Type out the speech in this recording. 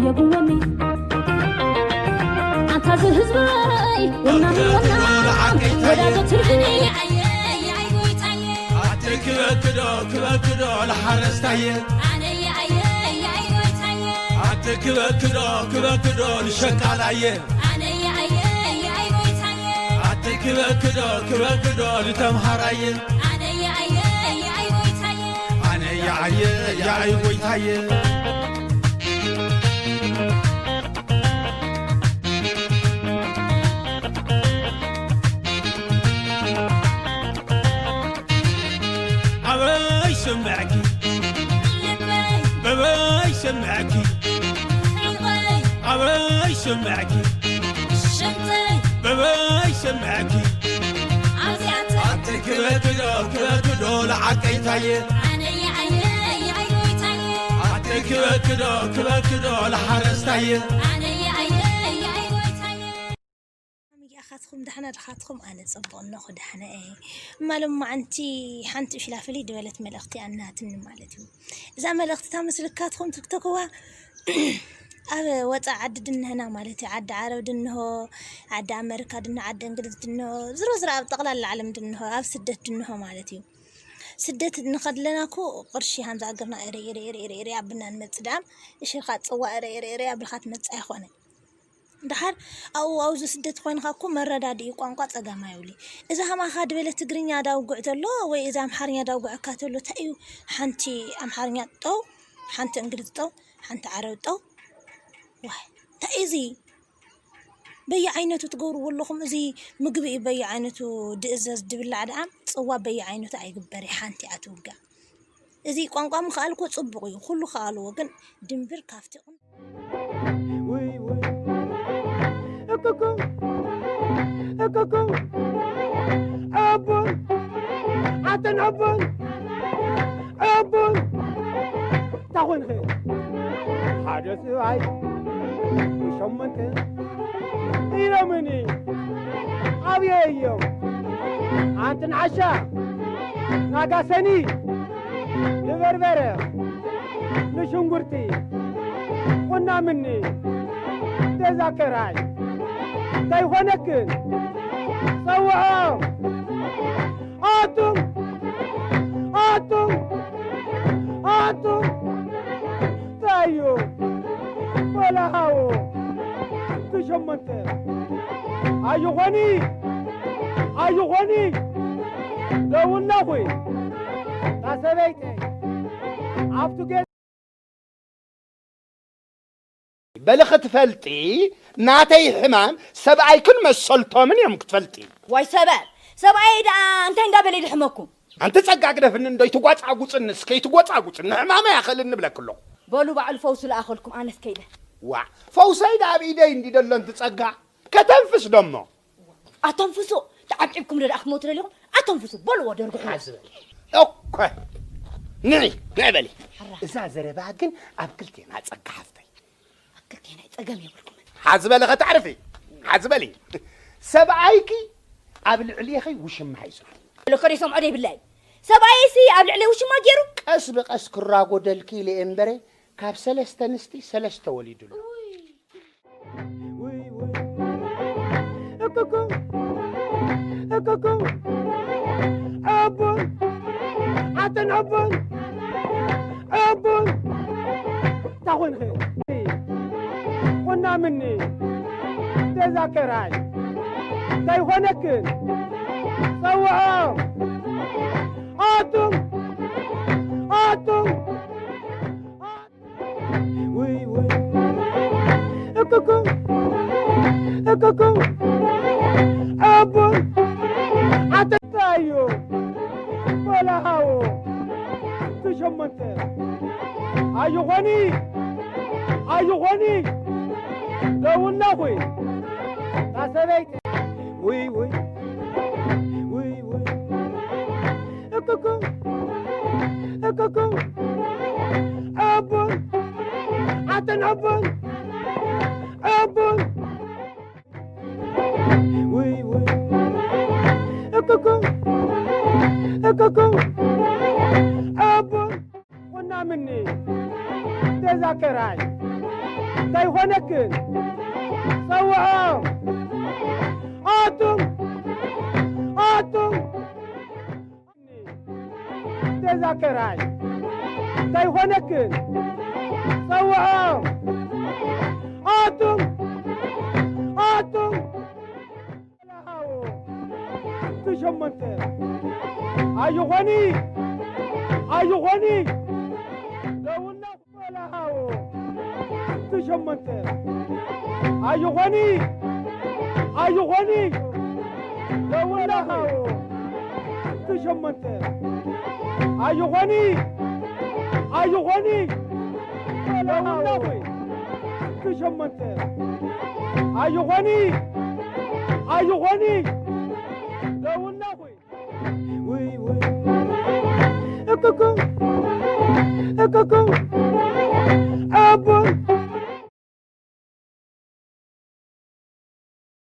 የብወኒ ኣንታ ዝህዝበይ ወናኒ ወና ወዳጆ ትርግኒ ክበክዶ ክበክዶ ለሓረስታየ ኣነየ ኣየ ኣይ ጎይታየ ኣቲ ክበክዶ ክበክዶ ልሸቃላየ ኣነየ ኣየ ኣይ ጎይታየ ኣቲ ክበክዶ ክበክዶ ልተምሃራየ ኣነየ ኣየ ኣይ ጎይታየ ኣነየ ኣየ ኣይ ጎይታየ ኣበይ ስምዕኪ በበይ ስምዕኪ ኣበይ ስምዕኪ በበይ ስምዕኪ ኣቲ ክበክዶ ክበክዶ ለዓቀይታየ ኣቲ ክበክዶ ክበክዶ ለሓረስታየ ኣኻትኩም ዳሕና ድኻትኩም ኣነ ጽቡቕ እነኹ ዳሕና እየ። እማ ሎማዓንቲ ሓንቲ ፊላፍሊ ድበለት መልእኽቲ ኣናትኒ ማለት እዩ። እዛ መልእኽቲ እታ ምስልካትኩም ትክተክዋ ኣብ ወፃ ዓዲ ድንህና ማለት እዩ። ዓዲ ዓረብ ድንሆ፣ ዓዲ ኣመሪካ ድንሆ፣ ዓዲ እንግሊዝ ድንሆ፣ ዝሮ ዝሮ ኣብ ጠቕላላ ዓለም ድንሆ፣ ኣብ ስደት ድንሆ ማለት እዩ። ስደት ንኸድለና እኮ ቅርሺ ሃምዛ እግርና እረ እረ እረ እረ እረ ኣብና ንመጽእ ደኣም እሽርካ ጽዋ እረ እረ እረ ኣብልካ ትመጽእ ኣይኮነ። ደሓር ኣብኡ ኣብዚ ስደት ኮይንካ እኮ መረዳድኢ ቋንቋ ጸገም ኣይብሉ። እዚ ከማኻ ድበለ ትግርኛ ዳውጉዕ ተሎ ወይ እዚ ኣምሓርኛ ዳውጉዐካ ተሎ እንታይ እዩ ሓንቲ ኣምሓርኛ ጠው ሓንቲ እንግሊዝ ጠው ሓንቲ ዓረብ ጠው ዋይ እንታይ እዚ በየዓይነቱ ትገብርዎ ኣለኹም እዚ ምግቢ እዩ በየዓይነቱ ድእዘዝ ድብላዕ ደኣ ጽዋ በየዓይነቱ ኣይግበር ሓንቲ እያ ትውጋእ እዚ ቋንቋ ምኽኣል እኮ ጽቡቕ እዩ ኩሉ ከኣልዎ ግን ድንብር ካፍቲ ውይ ውይ እክኩ እክኩ ዕቡን ኣትን ዕቡን ዕቡን እንታይ ኮንኸ ሓደ ስብኣይ ሸሞንተ ኢሎምኒ ኣብየ እዮም ኣንትን ዓሻ ናጋሰኒ ንበርበረ ንሽንጉርቲ ቁናምኒ ተዛከራይ እንታይ ኾነክን ጸውዖ ኣቱም ኣቱም ኣቱም ታዩ ወላሃዎ ትሸመንተ ኣይኾኒ ኣይኾኒ ደውላኹ ታሰበይተይ ኣብቱ ገ በሊ ክትፈልጢ ናተይ ሕማም ሰብኣይክን መሰልቶምን እዮም ክትፈልጢ። ዋይ ሰበ ሰብኣየይ ደኣ እንታይ እንዳበለ ይልሕመኩም? ኣንቲ ጸጋ ግደፍኒ እንዶ ይትጓጻጉጽኒ እስከ ይትጎጻጉጽኒ ሕማመይ ኣኸልኒ እብለኪ ኣለኹ። በሉ ባዕሉ ፈውሲ ልኣኸልኩም ኣነስ ከይደ። ዋእ ፈውሰይ ደኣ ኣብ ኢደይ እንዲ ደሎ ኣንቲ ጸጋ ከተንፍስ ደሞ። ኣተንፍሱ ተዓብዒብኩም ዶ ደኣ ክትመቱ ደሊኹም ኣተንፍሱ በልዎ ደርግሕዎ ሓዝ በሊ እኮ ንዒ ንዒ በሊ እዛ ዘረባ ግን ኣብ ክልቴና ጸጋ ሓፍተይ ኣብ ክልቴና ጸገም የብልኩምን ሓዝ በሊ ከተዕርፊ ሓዝ በሊ ሰብኣይኪ ኣብ ልዕሌኺ ውሽማ ሒዙ ኣሎ ከደ ይሰምዖ ዘይብለይ ሰብኣየይሲ ኣብ ልዕለይ ውሽማ ገይሩ ቀስ ብቀስ ክራጎደልኪ ኢለ እየ እምበረ ካብ ሰለስተ ኣንስቲ ሰለስተ ወሊዱ ኣሎ እክኩ እክኩ ዕቡን ኣትን ዕቡን ዕቡን እንታይ ኮንኸ ቁናምኒ ተዛከራይ እንታይ ኾነክን ጸውዖ ኣቱም ኣቱም ውይ ውይ እክኩ እክኩ ዕቡን ኣተታዩ ወላሃዎ ትሸመንተ ኣይኾኒ ኣይኾኒ ደውላኹ ታሰበይተ ውይ ውይ ውይ ውይ እክኩ እክኩ ዕቡን ኣትን ዕቡን ዕቡን ውይ ውይ እክኩ እክኩ ዕቡን ቁናምኒ ተዛከራይ ኣይኾነክን። ጸውዖም። ኣቱም፣ ኣቱም። ተዛከራይ። እንታይ ኾነክን? ጸውዖም። ኣቱም፣ ኣቱም። ሸሞንተ። ኣይኾኒ፣ ኣይኾኒ። ደውና ቆላሃው። ሸሞንተ። ኣይኾኒ፣ ኣይኾኒ። ደውና ሃው። ሸሞንተ። ኣይኾኒ፣ ኣይኾኒ። ደውና ሸሞንተ። ኣይኾኒ፣ ኣይኾኒ። ደውና ወይ፣ ወይ፣ እኩኩ፣ እኩኩ። ዕቡን